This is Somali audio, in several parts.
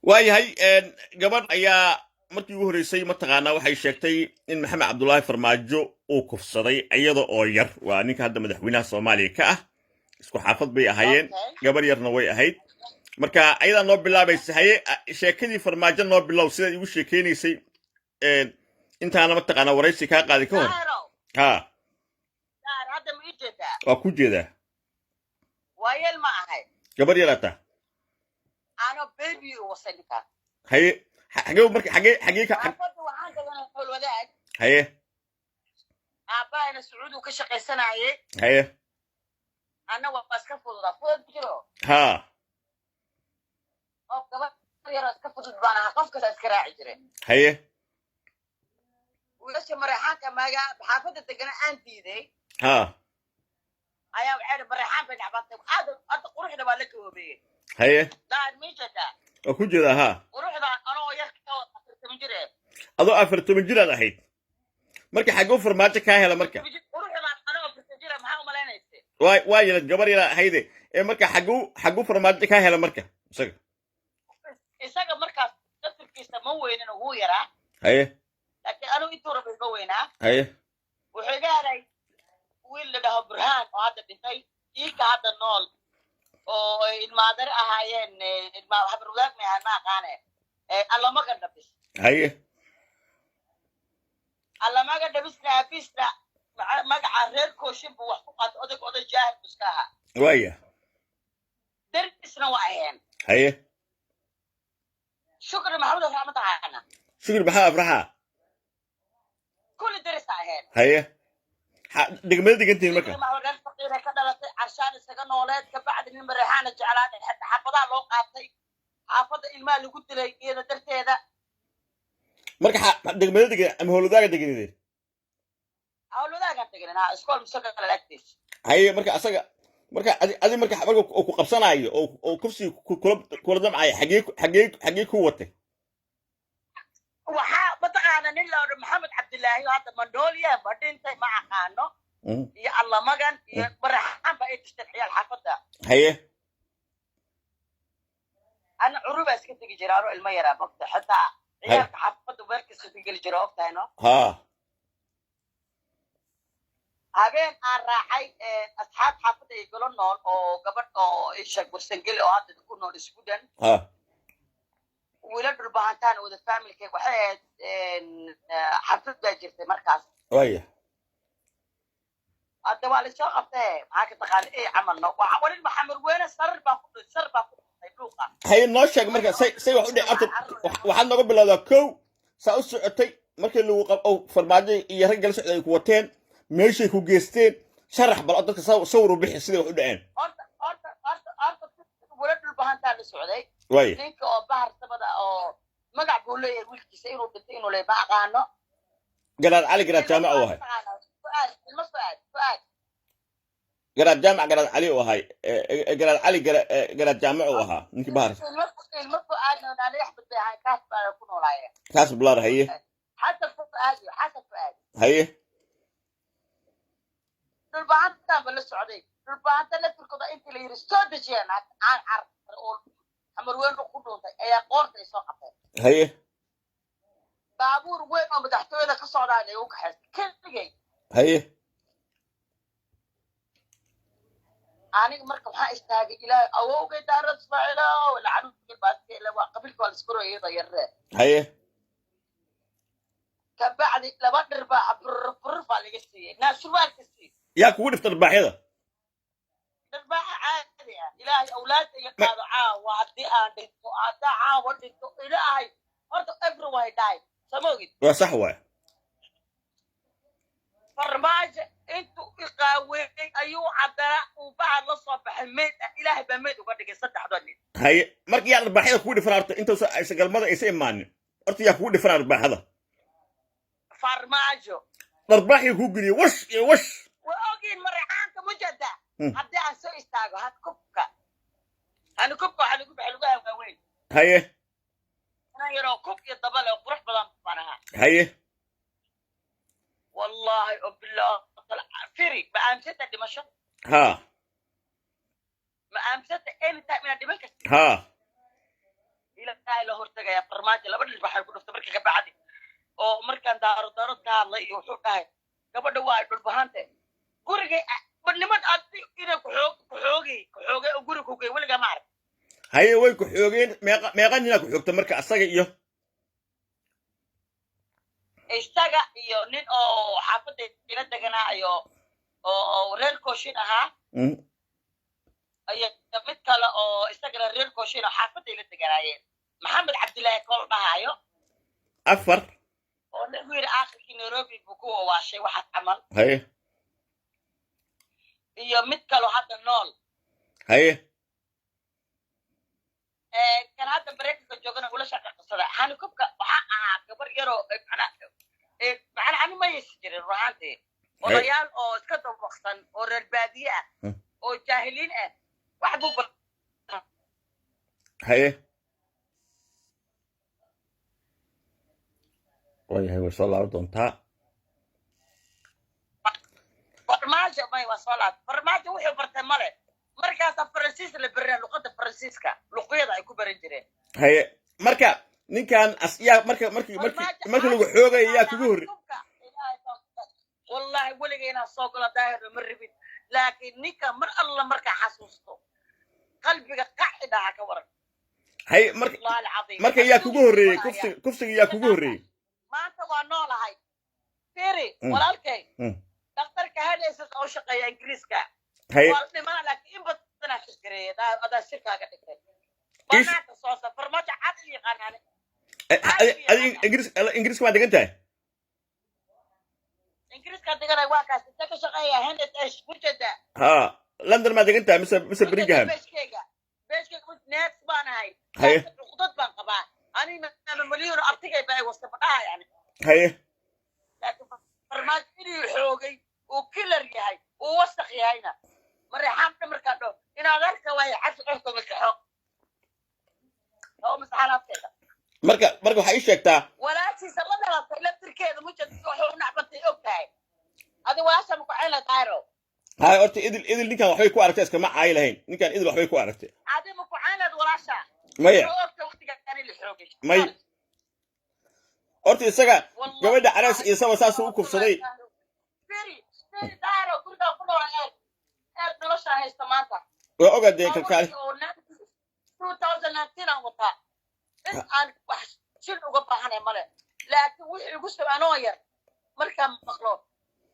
Waayahay, gabadh ayaa markii ugu horreysay, mataqaanaa, waxay sheegtay in Maxamed Cabdulaahi Farmaajo uu kufsaday iyada oo yar. Waa ninka hadda madaxweynaha Soomaaliya ka ah. Isku xaafad bay ahaayeen. Gabar yarna way ahayd. Marka ayadaa noo bilaabaysa. Haye, sheekadii Farmaajo noo bilow, sidaad igu sheekeynaysay intaana, mataqaanaa, waraysi kaa qaadi ka hor. Daahiro. Ha. Daahir, hadda ma ii jeedaa? Waa ku jeedaa. Waayeel ma ahay. Gabar yaraataa. Ano baby u wasay ninkaan. Haye, xagee marka, xagee ka? Xaafadda waxaan deganay Xowlwadaag. Aabbahayna Sacuudi uu ka shaqaysanayay. Anna waa iska fududaa, fudud jiro. Oo gabar yaroo iska fudud baan ahaa, qof kasta iska raaci jiray. Wiilasha Mareexaanka maga xaafadda degana aan diiday. Ayaa waxay idhi, "Mareexaan bay dhacbantay." Aad hadda quruxda waa la gaboobeeyey. Daahir, mii jeedaa? Waa ku jeedaa, ha. Quruxda anoo yar ka 40 jir eh. Adoo 40 jiraad ahayd marka, xagguu Farmaajo kaa hela marka? Quruxdaan anoo 40 jira, maxaa umalaynaysa? Waa yarad, gabar yaraa ahayde ee marka xagguu Farmaajo kaa hela marka isaga? Isaga markaas dafirkiisa ma weynin, wuu yaraa. Laakiin anigu intuu raba iga weynaa. Wuxuu iga helay wiil la dhaho Burhaan oo hadda dhintay, iika hadda nool, oo ay ilmaadare ahaayeen, ilma habarwadaag may ahaan, ma aqaane, Allamaga Dhabis. Allamaga Dhabisna aabiisna magaca reer Kooshin buu wax ku qaatay. Odayg oday jaahil buu iska ahaa. Darisna waa aheen. Shukri Maxamed Afrax ma taqaana? Shukri maxaa Afraxa? Kulli darisa aheen. Haye, degmada degantihiin marka? Shukri Maxamed reer faqiire ka dhalatay, Carshaan isaga nooleed. Kabacdi nin Mareexaana jeclaaday, xataa xabadaa loo qaatay, xaafadda ilmaha lagu dilay iyada darteeda. Marka degmada degan ama Howlwadaaga deganideen? Howlwadaagaan deganin, ha, iskool Musagala agtiis. Haye, marka asaga marka adi marka uu ku qabsanaayo oo kufsiga kula damcayo, xagee ku watay? Waxaa mataqaana nin la odhan Maxamed Cabdilaahi oo hadda mandhooliya, ma dhintay, ma aqaano, iyo Allamagan iyo Baraxaan baa ay tishteen ciyaal xaafadda. Ana curubaa iska tegi jira anoo ilmo yaraa, mogta, xitaa ciyaalka xaafadda weerkiiska ka geli jira, ogtahay, no? Ha. Habeen aan raacay asxaab xaafadda ay golo nool oo gabadh oo isha Warsangeli oo hadda ku nool Sweden. Wiila Dhulbahantaan wada familkeyga waxay ahayd, xaflad baa jirtay markaas. Hadda waa lasoo qabtee, maxaa ka taqaana ey camalno, waxa wali Maxamed Weyne sarir baan ku sar baan ku dhintay dhuuqa. Haye, noo sheeg marka say wax u dhici. Abta waxaad nooga bilowdaa kow, saa u socotay markii lagu qab oo Farmaajo iyo rag gala socday ay ku wateen, meeshay ku geysteen, sharax bal oo dadka sawir u bixi siday wax u dhaceen. Horta wala Dhulbahantaa la socday. Ninka oo Bahar Samada oo magac buu leeyahay, wiilkiisa inuu dhintay inuu leeyahay ma aqaano. Garaad Cali Garaad Jaamac uu ahay. Fuaad, ilmo Fuaad, Fuaad. Garaad Jaamac Garaad Cali uu ahay, Garaad Cali Garaad Jaamac uu ahaa ninkii Bahar. Ilmo Fuaadna Naali Axmed bay ahayn, kaas baa ku noolaayeen. Kaas bulaar, haye. Xasan Fuaad iyo Xasan Fuaad. Dhulbahantaan ba la socday. Dhulbahanta laftirkooda intii la yiri soo dejiyeen aan car oo Xamar Weyn ku dhuuntay ayaa qoorta ay soo qabteen. Baabuur weyn oo madaxtooyada ka socdaan ay u kaxaystay keligay. Aniga marka waxaa istaagay, "Ilaahay awowgay Daarad Ismaaciilow lacanu baaske." Waa qabiilka, waa laisku iyada yarree. Kabacdi laba dhirbaaxa burur burur baa laga siiyey, naa surwaalka sii. Yaa kugu dhifta dharbaaxyada? Dhirbaaxa caadi ah. Ilaahay awlaadda iga qaado caawa haddii aan dhinto, haddaa caawa dhinto, Ilaahay horta everyone die, sama ogid? Waa sax waay. Farmaajo intuu iqaaweeyey ayuu haddana uu bahad la soo baxay meyd ah. Ilaahay baa meyd uga dhigay saddexda nin. Haye, marka yaa dharbaaxyada kugu dhifan horta, intuusa aysa galmada aysa imaanin, horta yaa kugu dhifan dharbaaxada? Farmaajo. Dharbaaxii kuu geliyey, wash iyo wash. Waa ogiin Mareexaanka mujada. Haddii aan soo istaago had kubka, hani kubka waxaa lagu baxay lugaha waaweyn. Inan yaroo kub iyo dabale oo qurux badan baan ahaa. Wallahi oo bilah, firi, ma aaminsanta dhimasho? Ha. Ma aaminsanta anytime inaad dhiman kartid? Ha. Ilaahay la hortagaya. Farmaajo laba dhil waxay ku dhuftay marka ka bacdi oo markaan daaro daaro ka hadlay iyo wuxuu dhahay gabadha waa ay dhulbahante gurigay niman aad inay ku xoog ku xoogay ku xoogay oo guri ku gey weligaa ma arag. Haye, way ku xoogeen. Meeqa ninaa ku xoogta marka, asaga iyo? Isaga iyo nin oo xaafadda ila deganaa iyo oo reer Kooshin ahaa iyo mid kale oo isagana reer Kooshin oo xaafadda ila deganaayeen, Maxamed Cabdillaahi kool dhahaayo. Afar. Oo lagu yidhi aakhirkii Nairobi buu ku wawaashay waxaas camal. Iyo mid kaloo hadda nool. Kan hadda Maraykanka joogana ula shaqaqsada xanikubka. Waxaa ahaa gabar yaroo macnaa ani ma yeesi jirin ruhaantii odayaal oo iska dabaqsan oo reer baadiye ah oo jaahiliin ah wax buu. Haye, waayahay, way soo laaban doontaa. Farmaajo may waa soo laabtay. Farmaajo wuxuu bartay male. Markaasaa Faransiis la baraa, luqadda Faransiiska luqyada ay ku baran jireen. Haye, marka ninkan as yaa marka markii lagu xoogaya yaa kugu horre? Wallahi weligay inaan soo galo, Daahir, ma rabin, laakiin ninka mar alla markaa xasuusto qalbiga qaxi dhaha ka waran. Haye, marka Wallahi alcadiim. Marka yaa kugu horreeyey kufsiga? Kufsiga yaa kugu horreeyey? Maanta waa noolahay, firi walaalkay. Dhakhtarka hadhaysas oo shaqeeya Ingiriiska waa dhimaa, laakiin in badanaa shirgareeya adaa shirkaaga dhigtay banaanka soo sar. Farmaajo cad u yaqaanaane. Adi Ingiriiska maa degan tahay? Ingiriiska deganay, waa kaas intee ka shaqeeya NHS mujeda. Ha, London maa degan tahay mise Birmingham? Beeshkeyga needs baan ahay. Cuqdad baan qabaa ani ama maliyuun abtigay baa wasta badhaha yani. Laakiin Farmaajo inuu xoogay, uu killer yahay, uu wasakh yahayna mareexaan dhan markaa dho inaad arka waayo cafi cofka masaxo oo masaxaan afkeeda. Marka waxaa ii sheegtaa. Walaashiisa la dhalatay laftirkeeda mujed wuxuu u nacbantay og tahay. Adi walaasha ma ku cayn lahayd, Daahiro? Haye, horta Idil ninkan waxbay ku aragtay, iskama caayi lahayn. Ninkan Idil waxbay ku aragtay. Adi ma ku cayn lahayd walaasha? Maya. Wuxuu ogta waqtigaani la xoogay. May. Horta isaga gabadha caraas isaba saasuu u kufsaday. Firi, firi, Daahiro, gurigaa ku nool eeg, eeg noloshaan haysta maanta. Waa ogaa dee kalkaali. Oo 2019 aan wataa, in aan wax shil uga baahanay male, laakiin wixii igu soo anoo yar markaan maqlo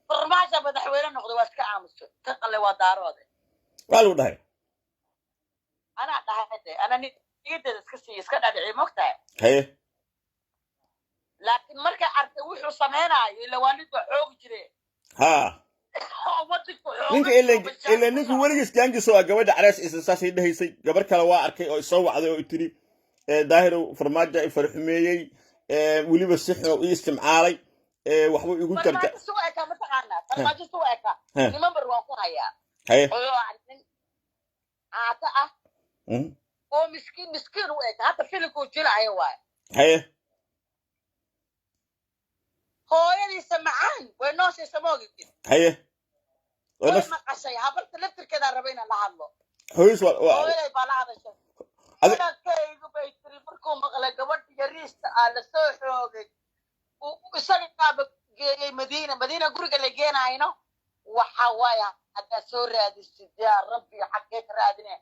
Farmaajo madaxweyne noqday waa iska aamuso ka qalle waa daaroode. Waa lagu dhahay. Anaa dhahay de, anaa niyadeeda iska siiya, iska dhadhiciy, mogtahay. Laakiin markaa arkay wuxuu sameynaayo, ila waa mid baa xoogi jire oo wadanku xooga. Ninka ila ninka weligiis gaangiso waa gabadha caraas isa saasay dhahaysay. Gabar kale waa arkay oo isoo wacday oo tiri, "Daahirow, Farmaajo i farxumeeyey, weliba si xun ii istimcaalay, waxbuu igu jarja." Farmaajo suu ekaa mataqaanaa? Farmaajo suu ekaa niman bar waan ku hayaa oo ah nin caata ah oo miskiin miskiin u eka. Hadda filimkuu jilaayo waayo. Hooyadiisa macaan way nooshay, moogid? Haye. Way maqashay habarta laftirkeedaa raba inaan la hadlo. Hooyis waa Hooyaday baa la hadashay. Inankaygu bay tiri markuu maqlay gabadha yariista ah lasoo xoogay, isagaaba geeyey Madiina. Madiina guriga la geenayno waxa waaye haddaad soo raadisid, yaa Rabbi, xaggee ka raadine?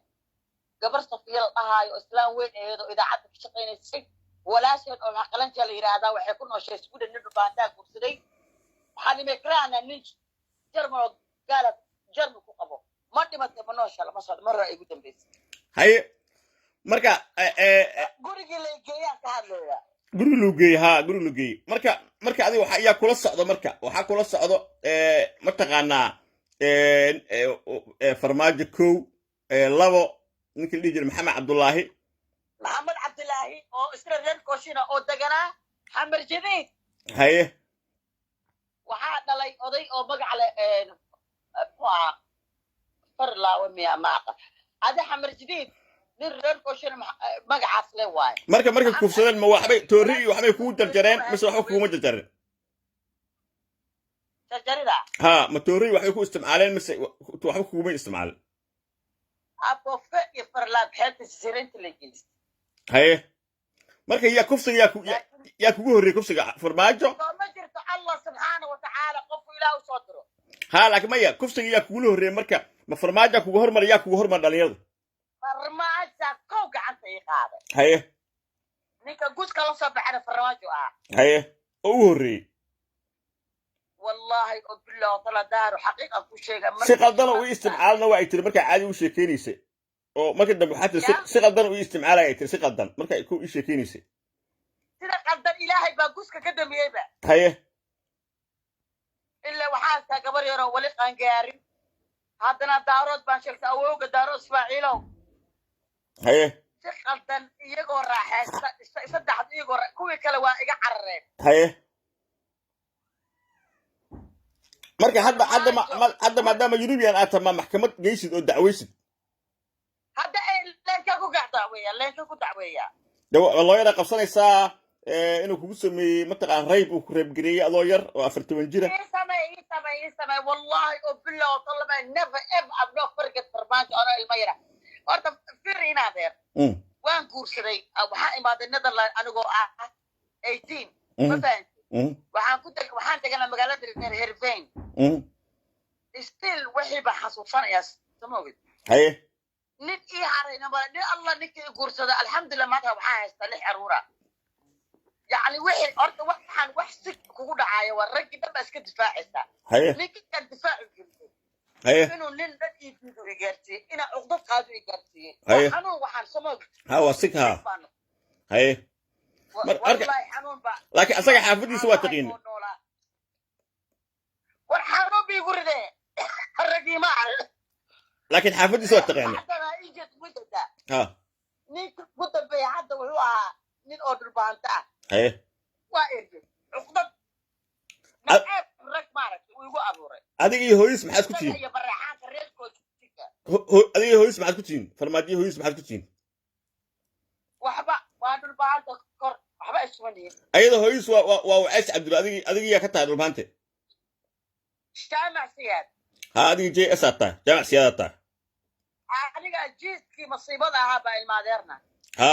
Gabar Safiya la dhahaayo oo islaam weyn eedo idaacadda ka shaqaynaysay, walaasheed oo Maqalanja la yidhaahdaa, waxay ku nooshay Sweden. Nin dhubaantaa guursaday xalimekraana, nin Jarmal oo gaala Jarmal ku qabo. Ma dhimatay, ma noosha, lama socdo mar hore igu dambaysay. Haye, marka Gurigii la geeyaan ka hadlaya. Guriga loo geeyey, ha, guriga loo geeyey. Marka adiga waxa yaa kula socdo? Marka waxaa kula socdo, mataqaanaa, Farmaajo kow, labo ninka la dhihi jiray Maxamed Cabdullaahi. Maxamed Cabdilaahi oo isla reer Kooshina oo deganaa Xamar Jadiid. Waxaa dhalay oday oo magac leh, muxuu ahaa, Farlaawe miya, ma aqa adi. Xamar Jadiid nin reer Kooshina magacaas le waaye. Marka kufsadeen, ma waxbay toori iyo waxbay kugu jarjareen mise waxba kuguma jarjareen? Jarjarida? Ha, ma toori waxbay ku isticmaaleen mise waxba kuguma isticmaalin? Abofe iyo Farlaab xeebta sisirinta la geystay. Marka yaa kufsiga yaa kugu horreeyey kufsiga, Farmaajo? Soo ma jirto Allah subxaana wa tacaala qofku Ilaah u soo diro. Ha, laakiin maya, kufsiga yaa kugula horreeyey? Marka ma Farmaaja kugu hormar, yaa kugu hormar dhalinyarada? Farmaaja kow gacanta ii qaaday. Ninka guska la soo baxana Farmaajo ah. Haye, oo u horreeyey. Wallahi oo bilah oo tala daaru xaqiiqan ku sheega. Si qaldana u isticmaalna waa ay tiri markaa caadi u sheekeynaysay, oo marka dambe waxaa tiri si qaldan u isticmaalaya ay tiri, si qaldan marka ku ii sheekeynaysay. Sida qaldan Ilaahay baa guska ka damiyeyba. Ilaa waxaa haystaa gabar yaroo weli qaangaarin, haddana Daarood baan sheegtay, awowga Daarood Ismaaciilow. Si qaldan iyagoo raaxaysta saddexda iyagoo kuwii kale waa iga carareen. Haye, marka hadda hadda maadaama European aad tahay, ma maxkamad geysid oo dacweysid? Hadda ay leenka ku dacweeya, leenka ku dacweeya. De loo yara qabsanaysaa inuu kugu sameeyey, mataqaan, rape, uu ku rape gareeyey adoo yar oo 14 jira. Ii samey, ii samey, ii samey. Wallahi oo billah oo tallama, never ever I'm not forget Farmaajo anoo ilmo yara. Horta fir inaadeer, waan guursaday. Waxaan imaaday Netherland anigoo ah 18, ma fahanti? Waxaan ku teg, waxaan teganaa magaalada Heerenveen. Still wixii baan xasuusanayaa, sama ogid? Nin ii harayna male, nin Allah ninkii i guursada, alxamdulillah, maanta waxaan haystaa lix caruura. Yacni wixii horta waxaan wax si kugu dhacaayo waa raggii dhan baa iska difaacaysaa. Ninkan difaacu geliyey inuu nin dhan ii diido i gaarsiiyey, inaa cuqdad qaado i gaarsiiyey. Waa xanuun waxaan, sama ogid? Ha, waa sig ha. Haye. Wallahi xanuun baa. Laakiin asaga xaafadiisa waa taqiini. Oo noolaa. War xanuun bii igu ridee, raggii ma arag. Laakiin xaafadiisa waa taqaani. Haddana ii jeed. Ha. Ninka ugu dambeeya hadda wuxuu ahaa nin oo dhulbaanta ah. Waa ergey cuqdad naceeb rag maaragtay uu igu abuuray. Adiga iyo hooyis maxaad ku Isaga tihiin? iyo Bareexaanka reerkooda. Adiga iyo hooyis maxaad ku tihiin? Farmaajo iyo hooyis maxaad ku tihiin? Waxba, waa dhulbaanta kor, waxba isuma nihin. Ayada hooyis waa Wacays Cabdulla. Adiga yaa ka tahay dhulbaante? Jaamac Siyaad. Ha, adiga JS aad tahay, Jaamac Siyaadaad tahay. Aniga jiiskii masiibada ahaa baa ilmaadeerna. Ha,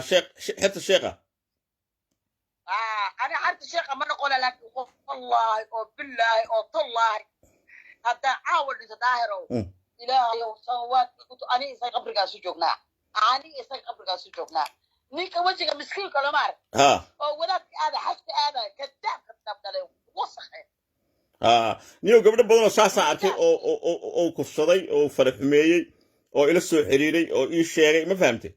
sheekh xirta sheekha. Ani xarta sheekha ma noqona, laakiin wallaahi oo bilaahi oo tallaahi, haddaa caawa dhinto, Daahirow, Ilaahayow samawaadka ani isaga qabrigaasu joognaa, ani isaga qabrigaasu joognaa. Ninka wejiga miskiinka lama arag oo wadaadka aada xajka aada, kadaab kadaab dhalay, wasakhe. Ha, niyo gabdho badan oo saasaan arkay oo kufsaday oo faraxumeeyey oo ila soo xiriiray oo ii sheegay, ma fahamtay?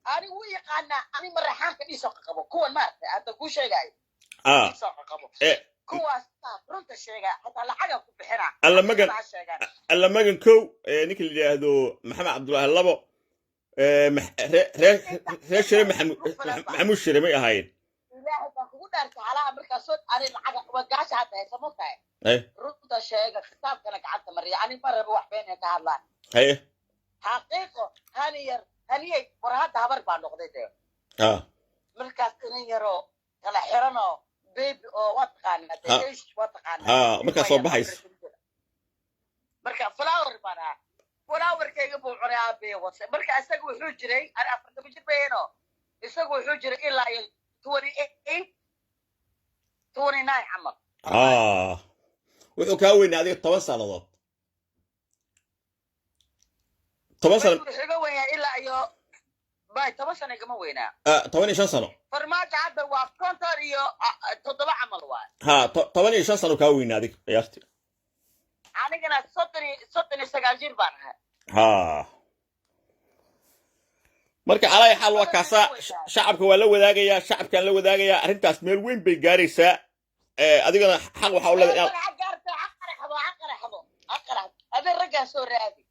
Anigu u yaqaanaa, ani Maraxaanka dhiisoo qaqabo, kuwan maaragtay hadda kuu sheegaayo, dhiisoo qaqabo. Kuwaas runta sheega, hataa lacaga ku bixina. Alla magan. Ha sheegaan. Alla magan kow, ninka la yidhaahdo Maxamed Cabdullaahi labo, reer Shire, Maxamuud, Maxamuud Shire may ahaayeen. Ilaahay baan kugu dhaartay, halaha markaasoo ani lacaga waa gaasha hadda haysa, mogtahay? Runta sheega, kitaabkana gacanta mariya, ani ma rabo wax been ka hadlaan. Xaqiiqo hani yar haniyey, war hadda habar baa noqday dee. Markaas inan yaroo kala xiranoo baby oo waa taqaanaa dee ish, waa taqaanaa. Ha, markaas soo baxaysa. Marka flower baan ahaa, flowerkayga buu cunay aabaya wase. Marka isaga wuxuu jiray, ani 40 jir bayeno, isaga wuxuu jiray ilaa iyo 28, 29 camal. Ha, wuxuu kaa weynaa adiga 10 sannadood, 10 sano. Wuxuu iga weynaa ilaa iyo bay 10 sano igama weynaa. 15 sano. Farmaajo hadda waa 57 camal waay. Ha, 15 sano kaa weynaa adiga qiyaastii. Anigana 39 jir baan ahay. Ha, marka calaa xaal waa kaasaa, shacabka waa la wadaagayaa, shacabkaan la wadaagayaa arrintaas, meel weyn bay gaaraysaa. Adigana xaq waxaa u leedahay inaad Ha gaarto, ha qaraxdo, ha qaraxdo, ha qaraxdo. Adee raggaa soo raadi.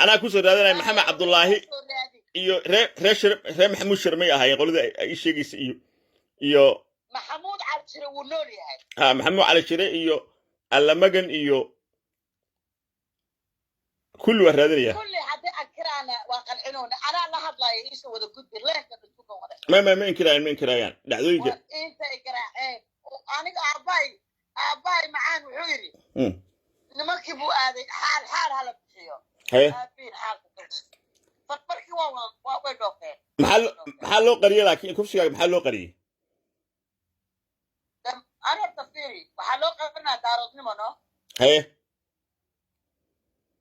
Anaa kusoo raadinaya Maxamed Cabdullaahi. Soo raadi. Iyo reer Shire, reer Maxamuud Shire may ahaayeen qolada ay ii sheegaysa iyo Maxamuud Cali Jire wuu nool yahay. Ha, Maxamuud Cali Shire iyo Allamagan iyo kulli waa raadinaya. Kulli haddii ankiraana waa qancinoona, anaa la hadlaya, iisoo wada gudbi leenka dhulka wada. Ma inkiraayaan, ma inkiraayaan dhacdooyinka. War intay garaaceen oo aniga aabbahay macaan wuxuu yidhi, nimankii buu aaday, xaal xaal hala bixiyo. Aabiin xaalka markii Laakiin waa way dhoofeen. Maxaa loo qariyey laakiin kufsigaaga maxaa loo qariyey? Ani horta fiiri, waxaa loo qabanaa Daaroodnimo, no?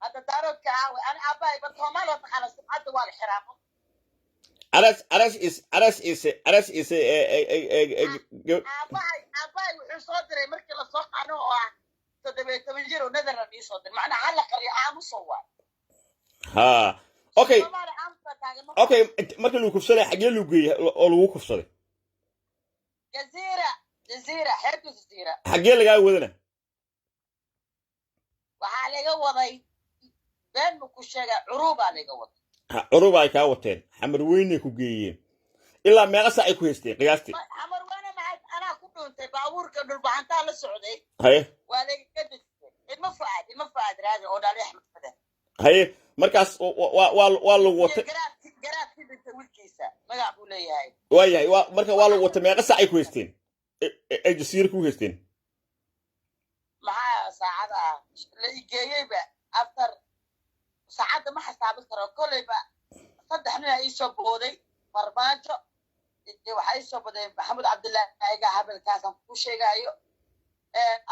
Hadda Daaroodka aawe? Ani aabbahay ba Soomaali oo taqaana, sumcadda waa la xiraa. Aras is Aabbahay wuxuu soo diray markii lasoo qano oo ah 17 jir oo Netherland ii soo diray, macnaa hala qariyo, aamuso waay. Ha, okay. Soomaali aamusa taagan. Okay, marka lagu kufsanay, xaggee lagu geeyey oo lagu kufsaday? Jaziira, Jaziira, xeebta Jaziira. Xaggee lagaa wadana? Waxaa laga waday, been ma ku sheega, Curuubaa laga waday. Ha, Curuba ay kaa wateen, Xamar Weynay ku geeyeen. Ilaa meeqa saac ay ku haysteen qiyaastii? Xamar Weyne maxay, anaa ku dhuuntay baabuurka, Dhulbaxantaa la socday. Waa lagaga dejiyey Ilma Fucaad Raadi oo dhali Axmed Fadan. Haye, markaas waa lagu watay. Garaadkii dhintay wiilkiisa, magac buu leeyahay. Waayahay, waa marka waa lagu watay. Meeqa saac ay ku haysteen ay Jasiira ku haysteen? Maxaa saacada ah la igeeyeyba, after saacadda ma xisaabin karo. Kolleyba saddex nin aa iisoo booday, Farmaajo iyo waxaa iisoo boday Maxamuud Cabdullaahi ayga habelkaasaan ku sheegaayo.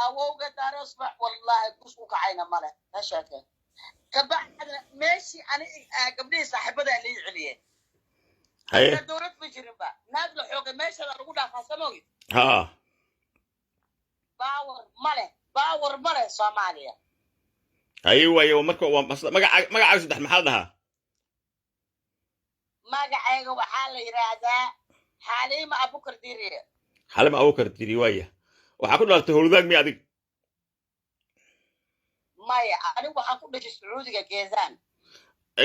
Awowga Daarosba wallahi gus u kacayna male ka sheekee. Kabacdina meeshii ani gabdhihii saaxiibadaa lai celiyeen. Dowlad ma jirinba, naag la xoogay meeshada lagu dhaafaa samogid. Power male, power male Soomaaliya. Haye, waaye marka waa magacaaga saddex maxaa la dhahaa? Magacayga waxaa la yidhaahdaa Xaliima Abukar Diriye. Xalima Abukar Diri, waaya. Waxaa ku dhalatay Howlwadaag miya adig? Maya, anigu waxaan ku dhashay Sacuudiga, Geezaan.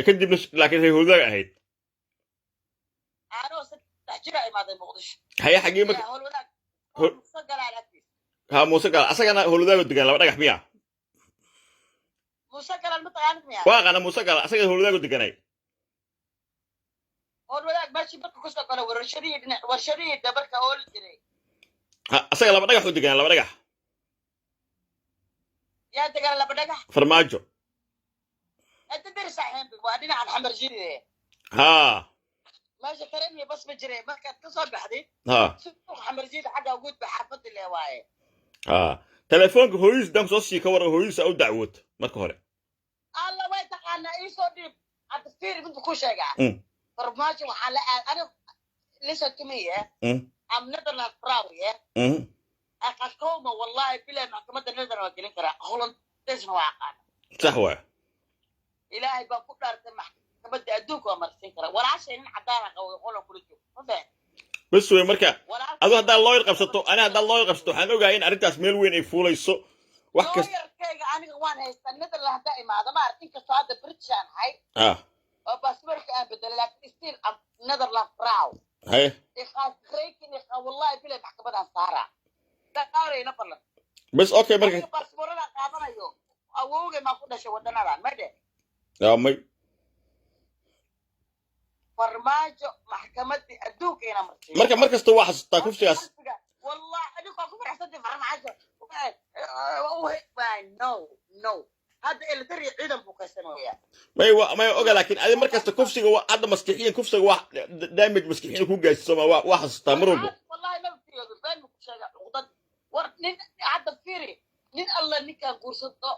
Kadibna laakiin reer Howlwadaag ahayd? Anoo 3 jira imaaday Muqdisho. Haye, xaggee marka? Yaa Howlwadaag. Muuse Galaal agtiisa. Ha, Muuse Galaal asagana Howlwadaago degaan, Laba Dhagax miya? Muuse Galaal ma taqaanid miya? Waa aqaana Muuse Galaal, asagana Howlwadaago deganay. Howlwadaag meeshii barka kusoo galo, warshadihii, dhinac warshadihii dabarka ooli jiray. Ha, asaga Laba Dhagax u deganaa, Laba Dhagax. Yaa degana Laba Dhagax? Farmaajo. Hadda deris ahayn, waa dhinacan Xamar Jidide. Meesha tareen iyo bas ma jire, markaad ka soo baxdid suuqa Xamar Jida xagga guudba xaafadii le waaye. Ha, telefoonka hooyadiis daan soo sii ka waran, hooyadiis aa u dacwood marka hore. Alla way taqaanaa, iisoo dhiib. Hadda fiiri, mid ku sheegaa. Farmaajo waxaa la aad ani, listen to me, yeah? I'm Netherlands proud, yeah? Aqakoma wallahi bilahi, maxkamadda Netherland waa gelin karaa, Hollandesna waa aqaana. Sax waay. Ilaahay baa ku dhaartay, maxkamadda adduunka waa marsiin karaa. Walaashay nin cadaana qabo, qolan kula joogo, ma fahan? Bas wey, marka adu haddaad lawyer qabsato, ani haddaad lawyer qabsato, waxaan ogahay in arrintaas meel weyn ay fuulayso wax kasta. Lawyerkayga aniga waan haystaa. Netherland haddaa imaado, ma arkin kastoo hadda British aan ahay oo baasaboorka aan bedelay, laakiin still I'm Netherland proud. Iqaasreykin iqa, wallahi bilay, maxkamadaan saaraa daarayna ballan. Bas, okay, marka Aniga baasaboorada qaadanayo, awowgay maa ku dhashay wadanadan ma dhe? Yaa may. Farmaajo maxkamadii adduunka ina marsiiyo. Marka mar kasta waa xasuustaa kufsigaas. Wallahi adigu waa ku faraxsantay Farmaajo. No, no, hadda elitari ciidan buu kaysanayaa. May may oga, laakiin adi mar kasta kufsiga waa hadda maskixiyan, kufsiga waa damage maskixiyan ku gaarsiiso, ma waa xasuustaa mar walba. Wallahi ma fiiriyo, been ku sheega, cuqdad. War nin hadda fiiri, nin alla ninkaan guursado,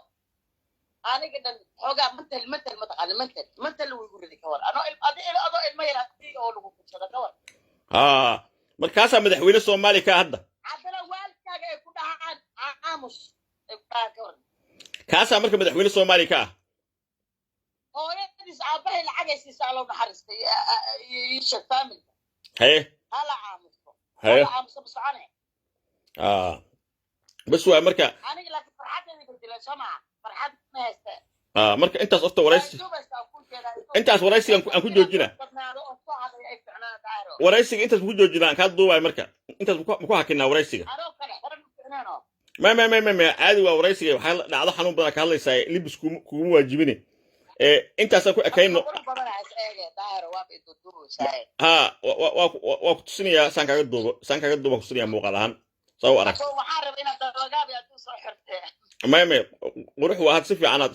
aniga dhan xoogaa mental ma taqaana, mental wuu igu ridi. Ka war anoo adoo ilmo yar hadii oo lagu guursado, ka war? Ha, markaasaa madaxweyne Soomaaliya ka hadda. Haddana waalidkaaga ay ku dhahaan aamus ay ku dhahaan, ka war? Kaasaa marka madaxweyne Soomaaliya ka ah. Hooyadiis aabbahay lacagay siisaa, loo naxariistay iyo sheeg familka. Hala aamuso. Hala aamuso, ma socone. Bas waa marka. Aniga laakiin farxadeeda bedelan, soo maha? Farxad ma hayste. Marka intaas horta waraysi, intaas waraysigan aan ku joojina. Badnaado oo soo haday ay ficnaan, Daahiro. Waraysiga intaas ku joojina, aan kaa duubayo. Marka intaas maku hakinaa waraysiga? Anoo kale xiran ma ficnaano. May, caadi waa waraysiga. Waxaa dhacdo xanuun badan ka hadlaysaa, libis kuguma waajibine. Ee intaasaan ku ekayno. Qurux badan is eege, Daahiro, waa bay duuduubeysaa. Ha, waa ku tusinayaa, saan kaaga duuba ku tusinayaa muuqaal ahaan saa u arag. So waxaan rabay inaad dabagaabi hadduu soo xirtee. May, qurux waa had, si fiicanaad.